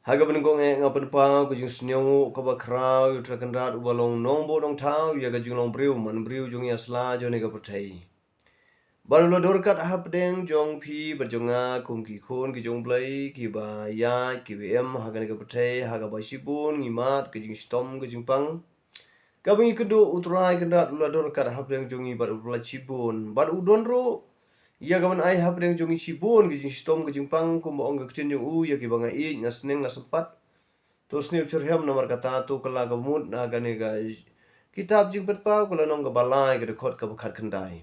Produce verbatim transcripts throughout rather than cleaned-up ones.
Ha kaba nyngkong eh nga pynpaw ka jingsngewnguh kaba khraw ïa u Trai Kynrad uba long nongbuh nongthaw ïa ka jinglong briew man briew jong ngi ha sla jong kane ka pyrthei. Bad u la don ryngkat hapdeng jong phi bad jong nga kum ki khun ki jong U Blei kiba ïaid kiba im ha kane ka pyrthei ha kaba shibun ngi mad ka jingshitom ka jingpang. Kaba ngi kynduh u Trai Kynrad u la don ryngkat hapdeng jong ngi bad u la shibun bad u don ruh ïa kaban ai hapdeng jong ngi shibun ka jingshitom ka jingpang kumba ong ka ktien jong u ïa kiba nga ïeit nga sneng nga sympat. To sniew syrhem namar kata to kylla ka mut na kane ka kitab Jingpynpaw ka lynnong kaba lai ka dkhot kaba khatkhyndai.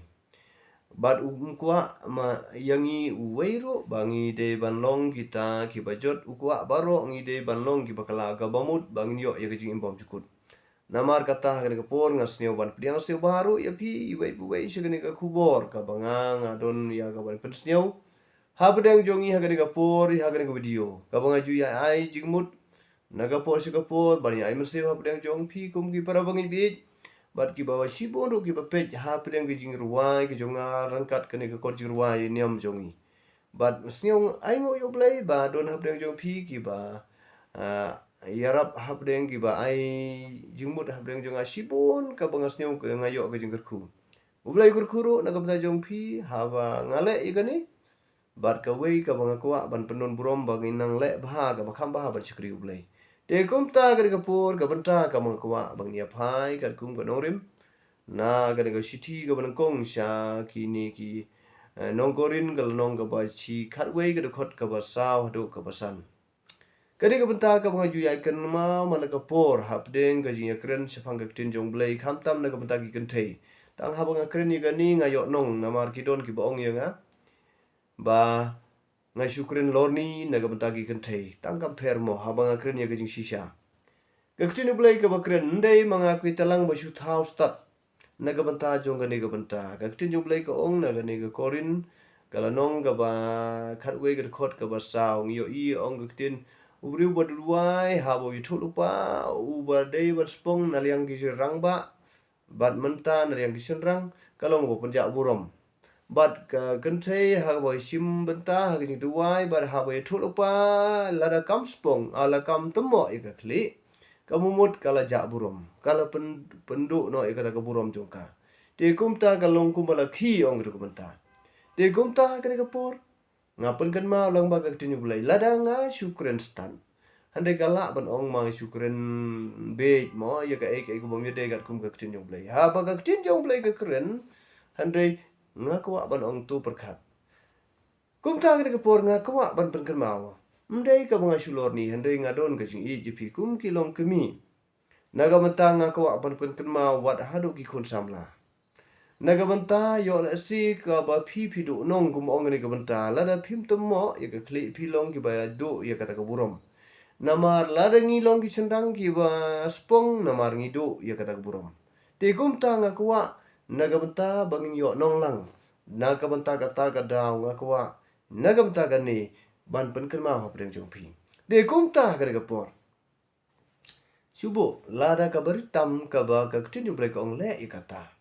Bad um kwah ma ïa ngi uwei ruh ba ngi dei ban long kita kiba jot, u kwah baroh ngi dei ban long kiba kylla kaba mut ba ngin ïoh ïa ka jingim bymjukut. Namar kata ha kane ka por nga sniew ban pdiang sniew baroh ïa phi iwei pa iwei sha kane ka khubor kaba nga nga don ïa kaban pynsniew hapdeng jong ngi ha kane ka por ha kane ka video kaba nga ju ïa ai jingmut na ka por sha ka por ban ïa ai mynsiem hapdeng jong phi kum ki para bangeit bit bad kiba shibun ruh kiba peit hapdeng ka jingrwai ka jong nga ryngkat kane ka kot jingrwai niam jong ngi. Bad sniew ai nguh ïa U Blei ba don hapdeng jong phi kiba ah, ïarap hapdeng kiba ai jingmut hapdeng jong nga shibun kaba nga sniew ka nga ïoh ka jingkyrkhu. U Blei kyrkhu ruh na ka bynta jong phi haba nga leh ïa kane. Bad kawei kaba nga kwah ban pyndon burom ba ngin nang leh bha kaba kham bha ban shakri U Blei. Te kumta kane ka por ka bynta kaba nga kwah ba ngin ïa phai katkum ka nongrim na kane ka shithi kaba nyngkong sha kine ki eh, nong Korinth ka lynnong kaba shi khatwei ka dkhot kaba saw haduh kaba san. Kane ka bynta kaba nga ju ïa kynmaw man la ka por hapdeng ka jingïakren shaphang ka ktien jong U Blei khamtam na ka bynta ki kynthei. Tang haba nga kren ïa kane nga ïoh nong namar ki don kiba ong ïa nga ba nga shu kren lorni na ka bynta ki kynthei. Tang kam pher mo haba nga kren ïa ka jingshisha. Ka ktien U Blei kaba kren ym dei ma nga kawei tang ba shu thaw stad. Na ka bynta jong kane ka bynta ka ktien jong U Blei ka ong na kane ka Korinth ka lynnong kaba khatwei ka dkhot kaba saw ngi ïohi ong ka ktien u briew ba dudwai haba u ïathuh lypa uba dei ban spong na liang ki shynrangbah bad mynta na liang ki shynrang ka long ba pynjah burom. Bad ka kynthei haba shim bynta ha ka jingduwai bad haba ïathuh lypa lada kam spong ala kam tymmoh ïa ka khlieh. Ka mut ka la jah burom ka la pyn- pynduh noh ïa kata ka burom jong ka. Te kumta ka long kumba la khih ong ka tu ka bynta. Te kumta kane ka por nga pynkynmaw lang ba ka ktien U Blei lada nga shu kren stad. Hynrei ka lah ban ong ma nga shu kren beit mo ïa kaei kaei kaba ym ïadei katkum ka ktien jong U Blei. Haba ka ktien jong U Blei ka kren hynrei nga kwah ban ong tu pyrkhat. Kumta kane ka por nga kwah ban pynkynmaw. Ym dei kaba nga shu lorni hynrei nga don ka jingïeit ïa phi kum ki long kmie. Na ka bynta nga kwah ban pynkynmaw wat haduh ki khun samla. Na ka bynta ïoh lehse kaba phi phi duh nong kum ong kane ka bynta lada phim tymmoh ïa ka khlieh phi long kiba duh ïa kata ka burom. Namar lada ngi long ki shynrang kiba spong namar ngi duh ïa kata ka burom. Te kumta nga kwah na ka bynta ba ngin ïoh nong lang. Na ka bynta kata ka daw nga kwah na ka bynta kane ban pynkynmaw hapdeng jong phi. Te kumta kane ka por. Shu buh lada kaba rit tam kaba ka ktien jong U Blei ka ong leh ïa kata.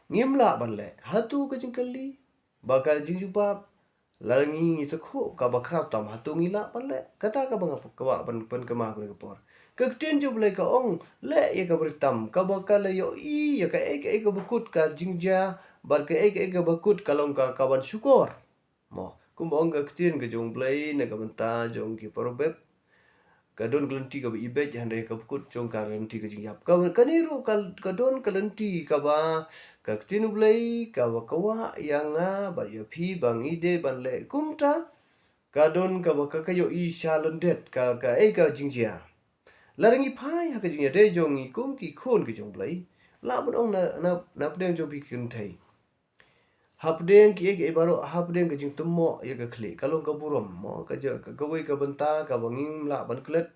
Ngim lah ban leh hato ka jingkylli ba ka jingjubab lada ngi ngi sngewkhuh kaba khraw tam hato ngi lah ban leh kata kaba nga kwah ban pynkynmaw kane ka por. Ka ktien jong U Blei ka ong leh ïa kaba rit tam kaba ka la ïohi ïa kaei kaei kaba kut ka jingjia bad kaei kaei kaba kut ka long ka kaban shukor. Mo, kumba ong ka ktien ka jong U Blei na ka bynta jong ki Proverb. Ka don ka lynti kaba ibeit hynrei kaba kut jong ka lynti ka jingïap. Ka, kane ruh ka, ka don ka lynti kaba ka ktien U Blei kaba kwah ïa nga bad ïa phi ba ngi dei ban leh kumta. Ka don kaba ka ka ïohi sha lyndet ka, kaei ka jingjia. Lada ngi phai ha ka jingïadei jong ngi kum ki khun ki jong U Blei. Lah ban ong na, na, na pdeng jong phi ki kynthei. Hapdeng kiei kiei baroh hapdeng ka jingtymmoh ïa ka khlieh ka long ka burom mo ka ja ka kawei ka bynta kaba ngim lah ban klet.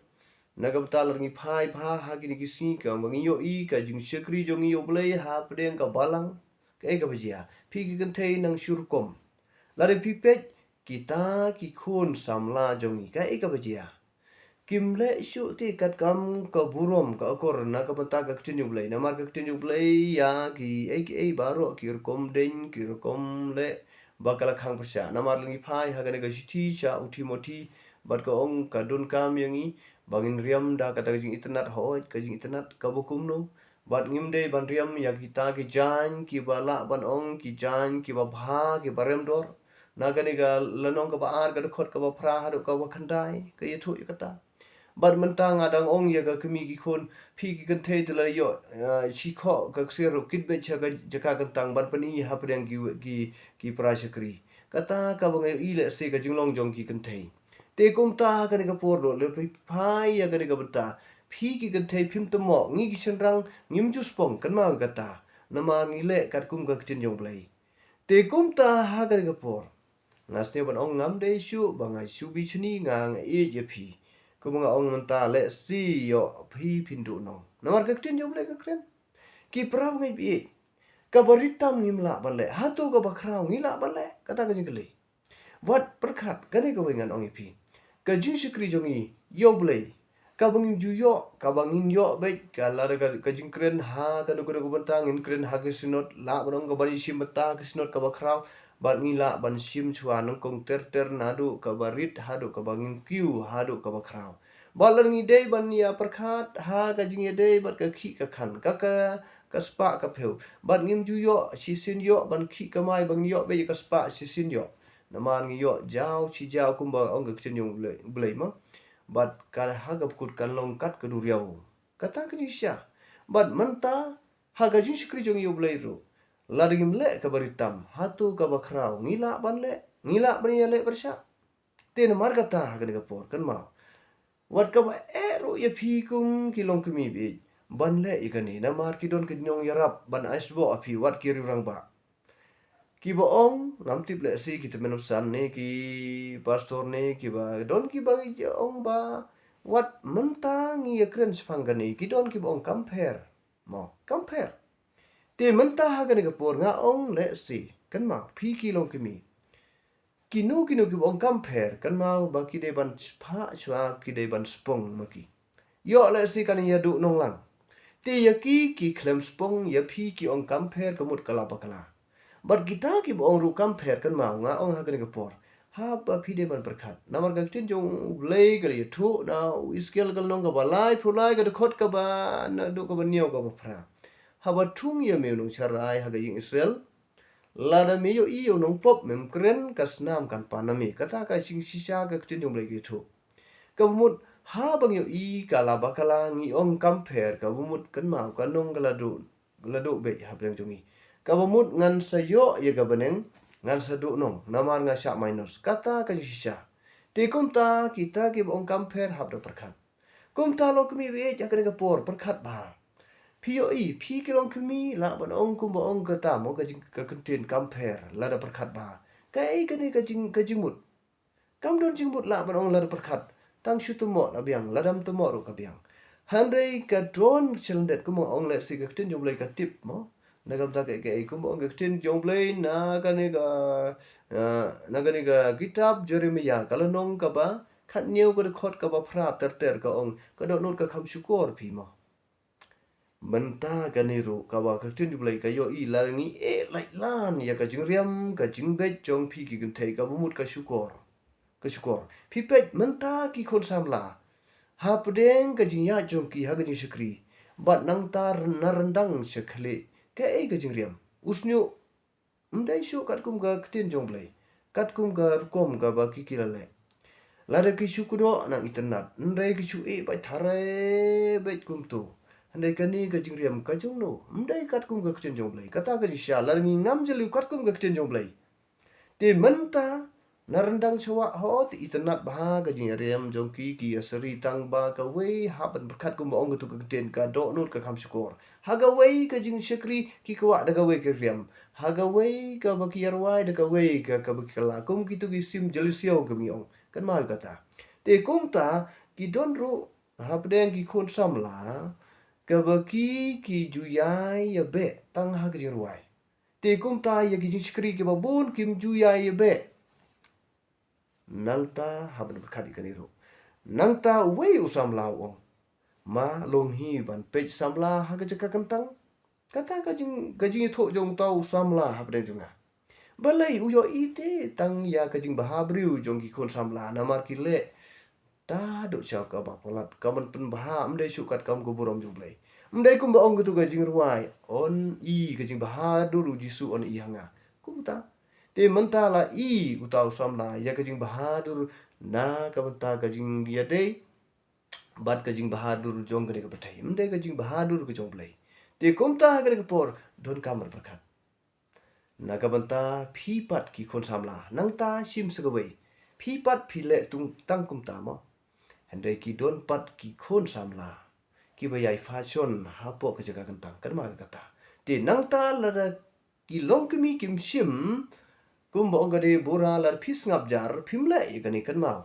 Na ka bynta lada ngi phai bha ha kine ki sngi kaba ngi ïohi ka jingshakri jong ngi ïa U Blei hapdeng ka balang. Kaei kaba jia phi ki kynthei nang shu rukom. Lada phi peit kita ki khun samla jong ngi kaei kaba jia. Kim leh shuh te katkam ka burom ka akor na ka bynta ka ktien jong U Blei. Namar ka ktien jong U Blei ïa kiei kiei baroh ki rukom deng ki rukom leh ba ka la khang pyrshah. Namar lada ngi phai ha kane ka shithi sha u Timothi Bad ka ong ka donkam ïa ngi ba ngin riam da kata ka jingitynnad, hooid, ka jingitynnad kaba kumno. Bad ngim dei ban riam ïa kita ki jaiñ kiba lah ban ong ki jaiñ kiba bha, kiba remdor. Na kane ka lynnong kaba ar, ka dkhot kaba phra haduh kaba khyndai ka ïathuh ïa kata. Bad mynta nga dang ong ïa ka kmie ki khun, phi ki kynthei te la ïoh, eh, shi khoh ka ksiar ruh, kit beit sha ka jaka kyntang ban pyni hapdeng ki, ki, ki para shakri. Kata kaba nga ïohi lehse ka jinglong jong ki kynthei. Te kumta ha kane ka por ruh, lada phi phai ïa kane ka bynta, phi ki kynthei phim tymok, ngi ki shynrang ngim ju spong, kynmaw ïa kata. Namar ngi leh katkum ka ktien jong U Blei. Te kumta ha kane ka por, nga sngewbha ban ong, ngam dei shuh ba nga shu bishni, nga, nga ïeit ïa phi. Kumba nga ong mynta, lehse ïoh phi phin duh nong. Namar ka ktien jong U Blei ka kren, ki para bangeit ba ïeit, kaba rit tam ngim lah ban leh, hato kaba khraw ngi lah ban leh? Kata ka jingkylli. Wat pyrkhat, kane kawei ngan ong ïa phi. Ka jingshakri jong ngi ïa U Blei, kaba ngin ju ïoh, kaba ngin ïoh beit, ka lada ka, ka jingkren ha kano kano ka bynta, ngin kren ha ka synod, lah ban ong kaba ïashim bynta ha ka synod kaba khraw, bad ngi lah ban shim shuwa nyngkong ter ter, naduh kaba rit haduh kaba ngin kiew haduh kaba khraw. Bad lada ngi dei ban ïa pyrkhat ha ka jingïadei bad ka khih ka khan, ka, ka, ka spah ka phew, bad ngim ju ïoh shisien ïoh ban khih kamai ba ngin ïoh beit ïa ka spah shisien ïoh. Namar ngi ïoh jaw shi jaw, kumba ong ka ktien jong U Blei, U Blei ma. Bad ka ha kaba kut kan long kat ka duriaw. Kata ka jingshisha. Bad mynta ha ka jingshakri jong ngi ïa U Blei ruh, lada ngim leh kaba rit tam, hato kaba khraw ngi lah ban leh, ngi lah ban ïaleh pyrshah? Te namar kata ha kane ka por, kynmaw, wat kaba eh ruh ïa phi kum ki longkmie ba ïeit, ban leh ïa kane, namar ki don ki nongïarap ban ai sboh ha phi, wat ki riewrangbah. Kiba ong, ngam tip, lehse ki tymmen basan ne ki pastor ne kiba don kiba ong ba wat mynta ngi ïakren shaphang kane, ki don kiba ong kam pher. Mo, kam pher. Te mynta ha kane ka por nga ong, lehse, kynmaw, phi ki longkmie, kino kino kiba ong kam pher, kynmaw ba ki dei ban phah shuwa, ki dei ban spong ma ki. Ïoh lehse kan ïa duh nonglang. Te ïa ki, ki khlem spong, ïa phi ki ong kam pher, ka mut ka la bakla. Bad kita kiba ong ruh kam pher, kynmaw, nga ong ha kane ka por, haba phi dei ban pyrkhat. Namar ka ktien jong U Blei ka la ïathuh na u Esekiel ka lynnong kaba laiphew lai, ka dkhot kaba naduh kaba hynñiew kaba phra. Haba thung ïa me u nongsharai ha ka ïing Israel, lada me ïohi ïa u nongpop mem kren, ka snam kan pan na me. Kata ka jingshisha ka ktien jong U Blei ka ïathuh. Kaba mut haba ngi ïohi ka la bakla ngi ong kam pher, kaba mut kynmaw ka nong ka la duh, la duh beit hapdeng jong ngi. Kaba mut ngan sa ïoh ïa ka bneng, ngan sa duh nong, namar nga shah minus. Kata ka jingshisha. Te kumta kita kiba ong kam pher hap da pyrkhat. Kumta longkmie ba ïeit, ha kane ka por pyrkhat bha. Phi ïohi, phi ki longkmie, lah ban ong kumba ong kata mo, ka jing, ka ktien kam pher, lada pyrkhat bha. Kaei kane ka jing, ka jingmut? Kam don jingmut lah ban ong lada pyrkhat. Tang shu tymok na biang, lada ym tymok ruh ka biang. Hynrei ka don shalyndet, kumba ong, lehse ka ktien jong U Blei ka tip mo. Na ka bynta kaei kaei, kumba ong ka ktien jong U Blei na kane ka, eh, na kane ka kitab Jeremiah, ka lynnong kaba khathynñiew, ka dkhot kaba phra ter ter, ka ong, ka dohnud ka kham shukor phi mo. Mynta kane ruh kaba ka ktien U Blei ka ïohi, lada ngi eh lait lan ïa ka jingriam, ka jingbeit jong phi ki kynthei, kaba mut ka shukor. Ka shukor. Phi peit mynta ki khun samla, hapdeng ka jingïaid jong ki ha ka jingshakri, bad nangta na ryndang sha khlieh, kaei ka jingriam? U shñiuh. Ym dei shuh katkum ka ktien jong U Blei, katkum ka rukom kaba ki, ki la leh. Lada ki shu kdew nang itynnad, hynrei ki shu ïeh beit thare beit kumto, hynrei kane ka jingriam ka jong no? Ym dei katkum ka ktien jong U Blei. Kata ka jingshisha, lada ngi ngam jylliew katkum ka ktien jong U Blei, te mynta na ryndang sha wah, hooid, itynnad bha ka jingriam jong ki, ki ïasyrï, tang ba kawei hap ban pyrkhat kumba ong katu ka ktien, ka dohnud ka kham shukor. Ha kawei ka jingshakri ki kwah da kawei ka riam. Ha kawei kaba ki ïarwai da kawei ka, kaba ki kylla. Kum kitu ki sim jylliew siaw, kum ngi ong. Kynmaw kata. Te kumta ki don ruh hapdeng ki khun samla, kaba ki, ki ju ïai ïa beh tang ha ka jingrwai. Te kumta ïa ki jingshakri kiba bun kim ju ïai ïa beh. Nangta hap ban pyrkhat ïa kane ruh. Nangta uwei u samla u ong, ma long hi ban peit samla ha ka jaka kyntang. Kata ka jing, ka jingïathuh jong uta u samla hapdeng jong nga. Balei u ïohi te tang ïa ka jingbha briew jong ki khun samla, namar ki leh Ta dok sha kaba palat, ka ban pynbha, ym dei shu kat kam ka burom jong U Blei. Ym dei kumba ong katu ka jingrwai, yn i ka jingbahadur U Jisu yn i ha nga. Kumta. Te mynta la i uta u samla, ïa ka jingbahadur, na ka bynta ka jingïadei, bad ka jingbahadur jong kane ka pyrthei. Ym dei ka jingbahadur ka jong U Blei. Te kumta ha kane ka por, donkam ban pyrkhat. Na ka bynta phi pat ki khun samla. Nangta shim sa kawei. Phi pat phi leh tung tang kumta mo. Hynrei ki don pat ki khun samla. Kiba ïai fashion hapoh ka jaka kyntang. Kynmaw ïa kata. Te nangta lada ki longkmie kim shim. Kumba ong ka Debora lada phi sngap jar. Phim leh ïa kane kynmaw.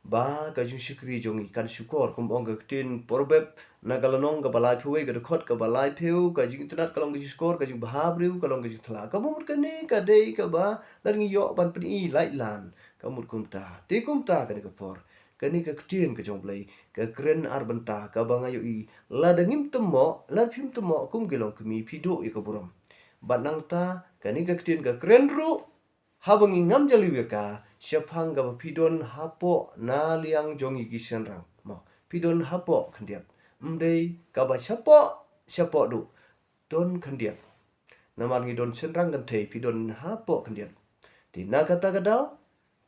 Ba ka jingshakri jong ngi kan shukor, kumba ong ka ktien Proverb, na ka lynnong kaba laiphew wei, ka dkhot kaba laiphew, ka jingitynnad ka long ka jingshukor, ka jingbha briew ka long ka jingthala. Kaba mut kane ka dei kaba, lada ngi ïoh ban pyni lait lan, ka mut kumta. Te kumta kane ka por, kane ka ktien ka jong U Blei, ka kren ar bynta, kaba nga ïohi, lada ngim tymmoh, lada phim tymmoh, kum ki longkmie, phi duh ïa ka burom. Bad nangta, kane ka ktien ka kren ruh, haba ngi ngam jylliew ïa ka, shaphang kaba phi don hapoh na liang jong ngi ki shynrang. Mo, phi don hapoh khyndiat. Ym dei kaba shapoh, shapoh duh. Don khyndiat. Namar ngi don shynrang kynthei phi don hapoh khyndiat. Te na kata ka daw,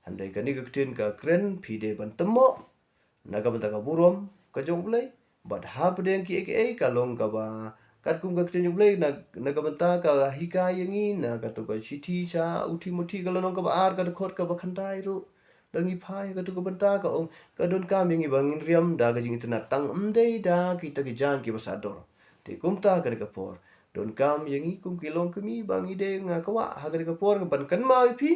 hynrei kane ka ktien ka kren phi dei ban tymmoh. Na ka bynta ka burom, ka jong U Blei, bad hapdeng kiei kiei ka long kaba, katkum ka ktien jong U Blei, na, na ka bynta ka hikai ïa ngi, na katu ka shithi sha u Timothi ka lynnong kaba ar ka dkhot kaba khyndai ruh. Lada ngi phai katu ka bynta ka ong, ka donkam ïa ngi ba ngin riam da ka jingitynnad tang ym dei da kita ki jaiñ kiba sah dor. Te kumta kane ka por, donkam ïa ngi kum ki longkmie ba ngi dei nga kwah ha kane ka por ban kynmaw ïa phi.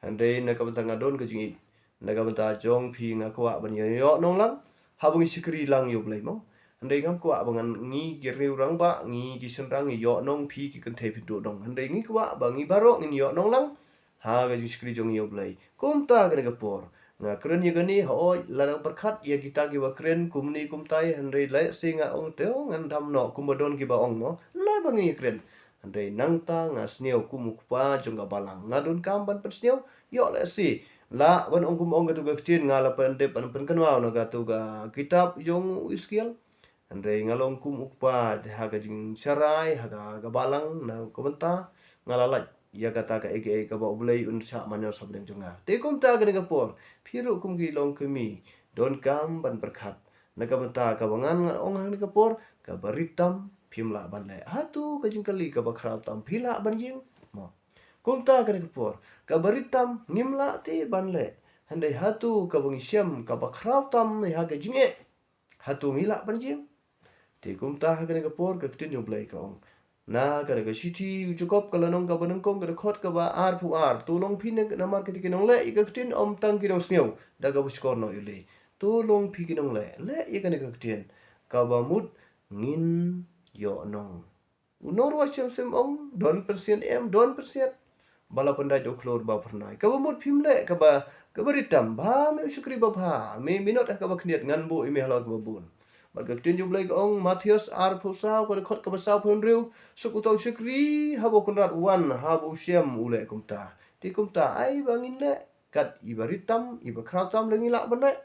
Hynrei na ka bynta nga don ka jingïeit. Na ka bynta jong phi nga kwah ban ïa ïoh nong lang. Haba ngi shakri lang ïa U Blei mo. Hynrei ngam kwah ba ngan ngi ki riew rangbah, ngi ki shynrang ngi ïoh nong phi ki kynthei phi duh nong. Hynrei ngi kwah ba ngi baroh ngin ïoh nong lang. Ha ka jingshakri jong ngi ïa U Blei. Kumta kane ka por. Nga kren ïa kane hooid la dang pyrkhat ïa kita kiba kren kumne kumtai hynrei lehse nga ong te ngan dam noh kumba don kiba ong mo. Nai ba ngi kren. Hynrei nangta nga sniew kum u kpa jong ka balang. Nga donkam ban pynsniew. Ïoh lehse. Lah ban ong kum ong katu ka ktien nga la pyndep ban pynkynmaw na katu ka kitab jong u Esekiel. Hynrei nga long kum u kpa ha ka jingsharai ha ka, ka balang na ka bynta. Nga la lait ïa kata kaei kaei kaba U Blei un shah manor sha pdeng jong nga. Te kumta kane ka por. Phi ruh kum ki longkmie. Donkam ban pyrkhat. Na ka bynta kaba ngan ngan ong ha kane ka por. Kaba rit tam. Phim lah ban leh. Hato ka jingkylli kaba khraw tam. Phi lah ban ïeng. Mo. Kumta kane ka por. Kaba rit tam ngim lah te ban leh. Hynrei hato kaba ngi shem kaba khraw tam ha ka jingeh. Hato ngi lah ban ïeng. Te kumta ha kane ka por ka ktien jong U Blei ka ong. Na kane ka shithi u Jakob ka lynnong kaba nyngkong ka dkhot kaba arphew ar. To long phi namar kata ki nongleh ïa ka ktien ym tang ki nongsngew. Da kaba shkor noh ïa U Blei. To long phi ki nongleh. Leh ïa kane ka ktien. Kaba mut ngin ïoh nong. U nongrwai Shem Shem ong, don pynsiat em, don pynsiat. Ba la pyndait u khlur ba phyrnai. Kaba mut phim leh, kaba, kaba rit tam, ba me u shakri babha, me minot ha kaba khyndiat ngan buh ïa me halor kaba bun. Bad ka ktien jong U Blei ka ong, Mathaios arphew saw, ka dkhot kaba sawphew hynriew, suk uta u shakri, haba u kynrad u wan, haba u shem u leh kumta. Te kumta, ai ba ngin leh, kat iba rit tam, iba khraw tam, leh ngi lah ban leh.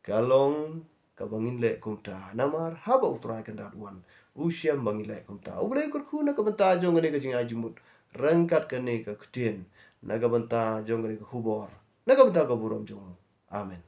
Ka long kaba ngin leh kumta. Namar haba u Trai kynrad wan. U shem ba ngin leh kumta. U Blei u kyrkhu na ka bynta jong kane ka jingai jingmut. Ryngkat kane ka ktien. Na ka bynta jong kane ka khubor. Na ka bynta ka burom jong u. Amen.